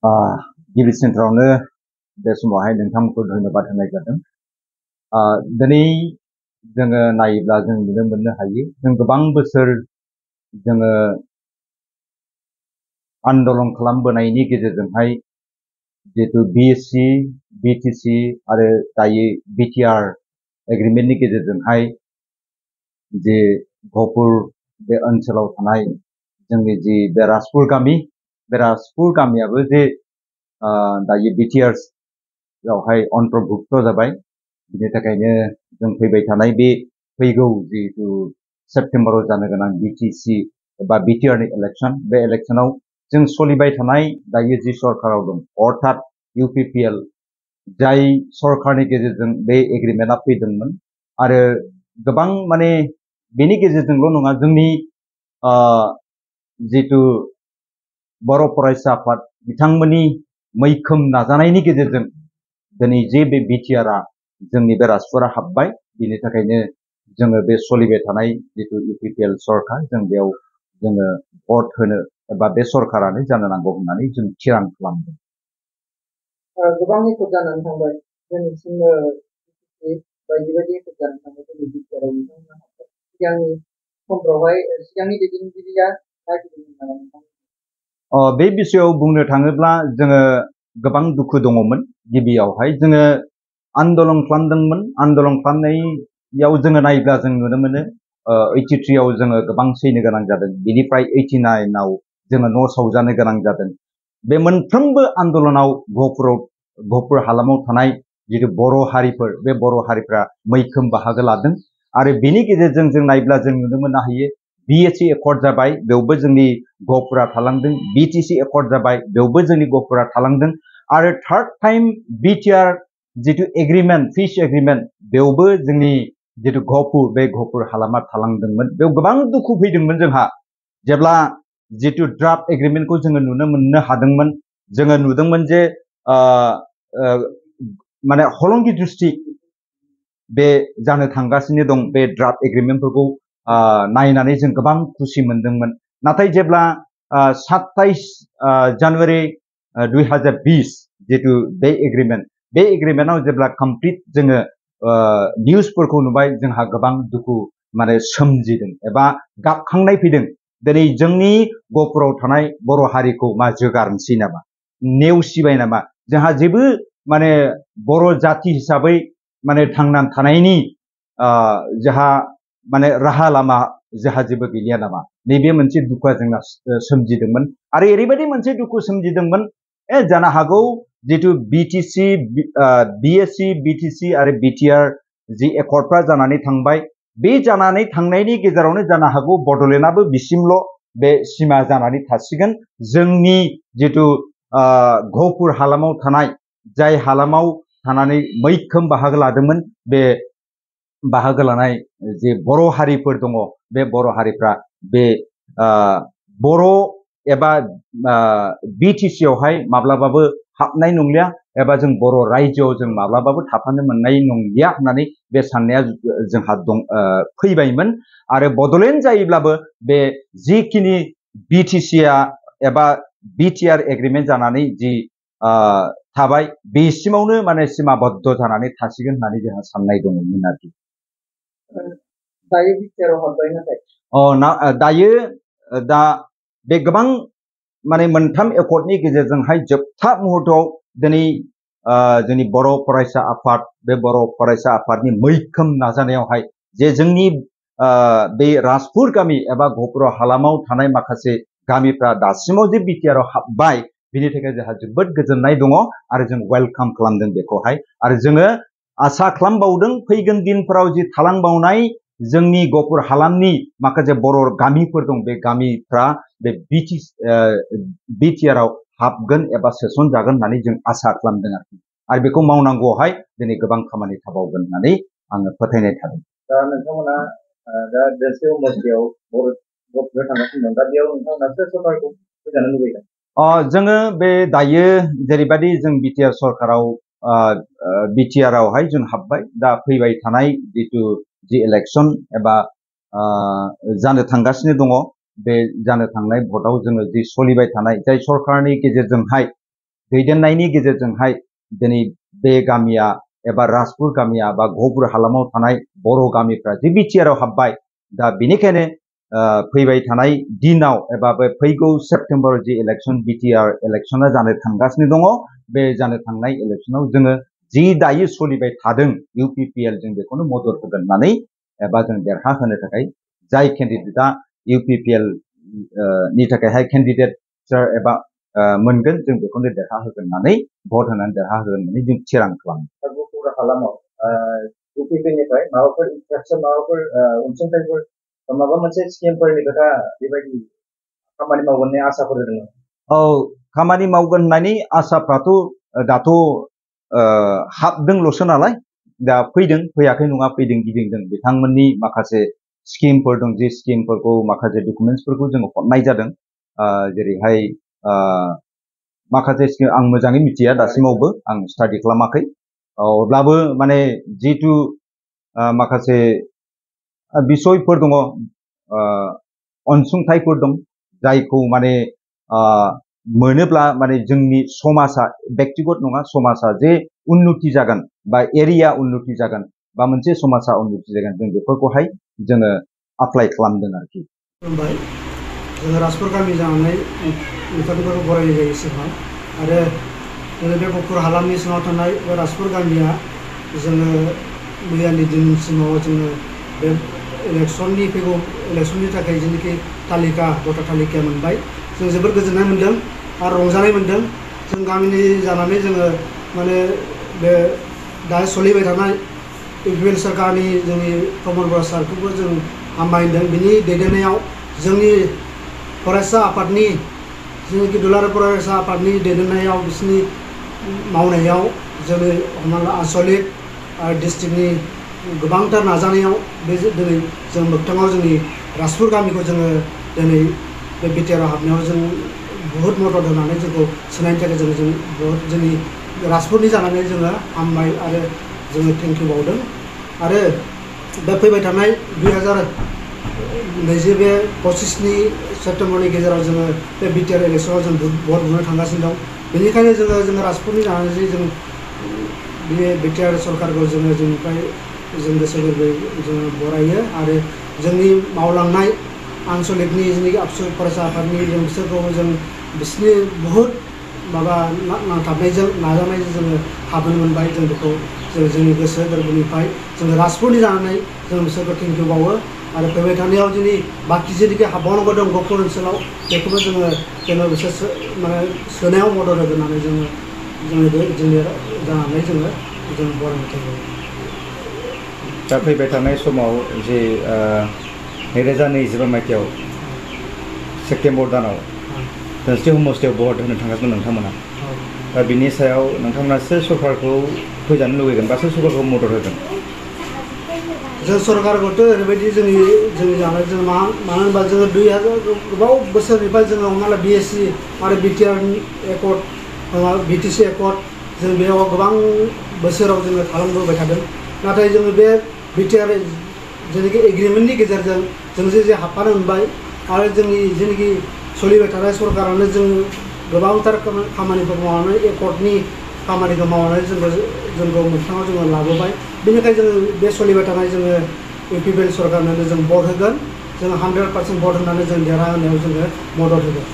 गिबि सेन्टारावनो बे समावहाय नोंथांमोनखौ धन्यबाद होनाय जादों। दिनै जोङो नायोब्ला जों नुनो मोननो हायो जों गोबां बोसोर जोङो आन्दलन खालामबोनायनि गेजेरजोंहाय जिहेतु बिएससि, बिटिसि आरो दायो बिटिआर एग्रिमेन्टनि गेजेरजोंहाय जे गहपुर बे ओनसोलाव थानाय जोंनि जि बे राजपुर गामि बे राजपुर गामियाबो जे दायो बिटिआरआवहाय अन्तर्भुक्त जाबाय। बिनि थाखायनो जों फैबाय थानाय बे फैगौ जिहेतु सेप्तेम्बराव जानो गोनां बिटिसि एबा बिटिआरनि इलेक्सन बे इलेक्सनाव जों सोलिबाय थानाय दायो जि सरकाराव दं अर्थात इउपिपिएल जाय सरकारनि गेजेरजों बे एग्रिमेन्टआ फैदोंमोन आरो गोबां माने बेनि गेजेरजोंल' नङा जोंनि जितु बर' फरायसा आफाद बिथांमोननि मैखोम नाजानायनि गेजेरजों दिनै जे बे बिटिआरआ जोंनि बे राजपुरा हाबबाय। बिनि थाखायनो जोङो बे सोलिबाय थानाय जितु इउपिपिएल सरकार जों बेयाव जोङो भट होनो एबा बे सरकारानो जानो नांगौ होननानै जों थिरां खालामदों। गोबां एखद जानानै थांबाय जोंनिसिम बायदि बायदि एखद जानानै थांबाय जोंनि बिटिआरआव नोंथांमोना हाबबाय। सिगांनि समफ्रावहाय सिगांनि दैदेनगिरिया नागिरदोंमोन नामा नोंथां? बे बिषयाव बुंनो थाङोब्ला जोङो गोबां दुखु दङमोन। गिबियावहाय जोङो आन्दलन खालामदोंमोन। आन्दलन खालामनायाव जोङो नायोब्ला जों नुनो मोनो 83आव जोङो गोबां सैनो गोनां जादों। बिनिफ्राय 89आव जोङो न' सावजानो गोनां जादों। बे मोनफ्रोमबो आन्दलनाव गहपुर हालामाव थानाय जितु बर' हारिफोर बे बर' हारिफ्रा मैखोम बाहागो लादों आरो बेनि गेजेरजों जों नायोब्ला जों नुनो मोननो हायो बिएससि एकर्ड जाबाय बेवबो जोंनि गहपुरा थालांदों। बिटिसि एकर्ड जाबाय बेवबो जोंनि गहपुरा थालांदों आरो थार्ड टाइम बिटिआर जितु एग्रिमेन्ट पिस एग्रिमेन्ट बेवबो जोंनि जितु गहपुर बे गहपुर हालामा थालांदोंमोन। बेयाव गोबां दुखु फैदोंमोन जोंहा जेब्ला जितु ड्राफ्ट एग्रिमेन्टखौ जोङो नुनो मोननो हादोंमोन। जोङो नुदोंमोन जे माने हलंगि डिस्ट्रिक्ट बे जानो थांगासिनो दं बे ड्राफ्ट एग्रिमेन्टफोरखौ नायनानै जों गोबां खुसि मोनदोंमोन। नाथाय जेब्ला 27 जानुवारि 2020 जितु बे एग्रिमेन्टआव जेब्ला कमप्लिट जोङो निउसफोरखौ नुबाय जोंहा गोबां दुखु माने सोमजिदों एबा गाबखांनाय फैदों। दिनै जोंनि गहपुराव थानाय बर' हारिखौ मा जोगारनोसै नामा नेवसिबाय नामा जोंहा जेबो माने बर' जाति हिसाबै माने थांनानै थानायनि जोंहा माने राहा लामा जोंहा जेबो गैलिया नामा नैबे मोनसे दुखुआ जोंना सोमजिदोंमोन। आरो ओरैबायदि मोनसे दुखु सोमजिदोंमोन जानो हागौ जितु बिटिसि बिएससि बिटिसि आरो बिटिआर जि एकर्डफ्रा जानानै थांबाय बे जानानै थांनायनि गेजेरावनो जानो हागौ बड'लेण्डआबो बिसिमल' बे सिमा जानानै थासिगोन। जोंनि जितु गहपुर हालामाव थानाय जाय हालामाव थानानै मैखोम बाहागो लादोंमोन बे बाहागो लानाय जे बर' हारिफोर दङ बे बर' हारिफ्रा बे बर' एबा बिटिसिआवहाय माब्लाबाबो हाबनाय नंलिया एबा जों बर' रायजोआव जों माब्लाबाबो थाफानो मोननाय नंलिया होननानै बे साननाया जोंहा दं फैबायमोन। आरो बड'लेण्ड जायोब्लाबो बे जिखिनि बिटिसिआ एबा बिटिआर एग्रिमेन्ट जानानै जि थाबाय बेसिमावनो माने सिमाबद्ध जानानै थासिगोन होननानै जोंहा साननाय दङमोन आरोखि। दायो बिटिआरआव हाबबाय नाथाय दायो दा बे गोबां माने मोनथाम एकर्डनि गेजेरजोंहाय जोबथा मुहुर्तआव दिनै जोंनि बर' फरायसा आफाद बे बर' फरायसा आफादनि मैखोम नाजानायावहाय जे जोंनि बे राजपुर गामि एबा गहपुर हालामाव थानाय माखासे गामिफ्रा दासिमाव जे बिटिआरआव हाबबाय बिनि थाखाय जोंहा जोबोद गोजोननाय दङ आरो जों वेलकाम खालामदों बेखौहाय। आरो जोङो आसा खालामबावदों फैगोन दिनफोराव जि थालांबावनाय जोंनि गहपुर हालामनि माखासे बर' गामिफोर दं बे गामिफ्रा बे बिटिआरआव हाबगोन एबा सोसनजागोन होननानै जों आसा खालामदों आरो बेखौ मावनांगौआवहाय दिनै गोबां खामानि थाबावगोन होननानै आङो फोथायनाय थादों। दा नोंथांमोना दा देरसे मस्जियाव गहपुराव थांगासिनो दं दा बेयाव नोंथांमोना सोर सरकारखौ फैजानो लुबैदों? जोङो बे दायो जेरैबायदि जों बिटिआर सरकाराव बिटिआरआवहाय जों हाबबाय दा फैबाय थानाय जितु जि इलेक्सन एबा जानो थांगासिनो दङ बे जानो थांनाय भटआव जोङो जि सोलिबाय थानाय जाय सरकारनि गेजेरजोंहाय दैदेननायनि गेजेरजोंहाय दिनै बे गामिया एबा राजपुर गामिया बा गहपुर हालामाव थानाय बर' गामिफ्रा जे बिटिआरआव हाबबाय दा बेनिखायनो फैबाय थानाय दिनाव एबा बे फैगौ सेप्तेम्बर जि इलेक्सन बिटिआर इलेक्सना जानो थांगासिनो दङ बे जानो थांनाय इलेक्सनाव जोङो जि दायो सोलिबाय थादों इउपिपिएल जों बेखौनो मदद होगोन होननानै एबा जों देरहाहोनो थाखाय जाय केन्डिडेटआ इउपिपिएल नि थाखायहाय केन्डिडेट एबा मोनगोन जों बेखौनो देरहाहोगोन होननानै भट होनानै देरहाहोगोन होननानै जों थिरां खालामो। गहपुर हालामाव इउपिपिएलनिफ्राय माबाफोर इनस्ट्राक्सन माबाफोर अनसुंथाइफोर माबा मोनसे स्किमफोरनि खोथा बेबायदि खामानि मावगोन होननाय आसाफोर होदों? औ खामानि मावगोन होननायनि आसाफ्राथ' दाथ' हाबदोंल'सो नालाय दा फैदों फैयाखै नङा फैदों गिदिंदों बिथांमोननि माखासे स्किमफोर दं जे स्किमफोरखौ माखासे डकुमेन्टसफोरखौ जोङो हरनाय जादों जेरैहाय माखासे स्किम आं मोजाङै मिथिया दासिमावबो आं स्टाडि खालामाखै अब्लाबो माने जितु माखासे बिसयफोर दङ अनसुंथाइफोर दं जायखौ माने मोनोब्ला माने जोंनि समाजा व्यक्तिगत नङा समाजा जे उन्नति जागोन बा एरिया उन्नति जागोन बा मोनसे समाजा उन्नति जागोन जों बेफोरखौहाय जोङो एप्लाइ खालामदों आरोखि। खुलुमबाय जोङो राजपुर गामि जानानै बिथांमोनखौ बरायनाय जायो सिगाङाव आरो जोङो बे गहपुर हालामनि सिङाव थानाय बे राजपुर गामिया जोङो मैयानि दिनसिमाव जोङो बे इलेक्सननि फैगौ इलेक्सननि थाखाय जेनाखि तालिका भटार तालिका मोनबाय जों जोबोद गोजोननाय मोन्दों आरो रंजानाय मोन्दों जों गामिनि जानानै जोङो माने बे दा सोलिबाय थानाय इउपिपिएल सरकारनि जोंनि प्रमद बर' सारखौबो जों हामबायदों बिनि दैदेननायाव जोंनि फरायसा आफादनि जेनाखि दुलाराय फरायसा आफादनि दैदेननायाव बिसोरनि मावनायाव जोंनि हमना ला आन्चलिक आरो डिस्ट्रिक्टनि गोबांथार नाजानायाव बे दिनै जों मोगथाङाव जोंनि राजपुर गामिखौ जोङो दिनै बे बिटिआरआव हाबनायाव जों बुहुत मदद होनानै जोंखौ सोनायनि थाखाय जों बुहुत जोंनि राजपुरनि जानानै जोङो हामबाय आरो जोङो थेंक इउ बावदों आरो दा फैबाय थानाय 2025 सेप्तेम्बरनि गेजेराव जोङो बे बिटिआर इलेक्सनाव जों भट बुनो थांगासिनो दं बेनिखायनो जोङो राजपुरनि जानानै जों बे बिटिआर सरकारखौ जोङो जोंनिफ्राय जों गोसो गोरबोयै जोङो बरायो आरो जोंनि मावलांनाय आन्चलिकनि जेनाखि आबसु फरायसा आफादनि जों बिसोरखौ जों बिसोरनि बुहुत माबा नांथाबनायजों नाजानायजों जोङो हाबनो मोनबाय जों बेखौ जों जोंनि गोसो गोरबोनिफ्राय जोङो राजपुरनि जानानै जों बिसोरखौ थेंक इउ बावो आरो फैबाय थानायाव जोंनि बाखि जेनाखि हाबबावनांगौ दं गहपुर ओनसोलाव बेखौबो जोङो बिसोर माने सोनायाव मदद होगोन होननानै जोङो जोंनि जानानै जोङो बरायनो थाखाय दा फैबाय थानाय समाव जे 2025 मायथाइयाव सेप्तेम्बर दानाव धोनस्रि समस्थियाव भट होनो थांगासिनो नोंथांमोना दा बिनि सायाव नोंथांमोना सोर सरकारखौ फैजानो लुबैगोन बा सोर सरकारखौ मदद होगोन? जों सरकारखौथ' ओरैबायदि जोंनि जानाय जों मानो होनबा जोङो 2000 गोबाव बोसोरनिफ्राय जोङो हमना ला बिएससि आरो बिटिआर एकर्ड बिटिसि एकर्ड जों बेयाव गोबां बोसोराव जोङो खालामबोबाय थादों नाथाय जोङो बे बिटिआर जेनाखि एग्रिमेन्टनि गेजेरजों जों जे हाबफानो मोनबाय आरो जोंनि जेनाखि सोलिबाय थानाय सरकारानो जों गोबांथार खामानिफोर मावनानै एकर्डनि खामानिखौ मावनानै जोंखौ मोगथाङाव जोङो लाबोबाय बेनिखायनो जोङो बे सोलिबाय थानाय जोङो इउपिपिएल सरकारनो जों भट होगोन जों 100% भट होनानै जों देरहाहोनायाव जोङो मदद होगोन।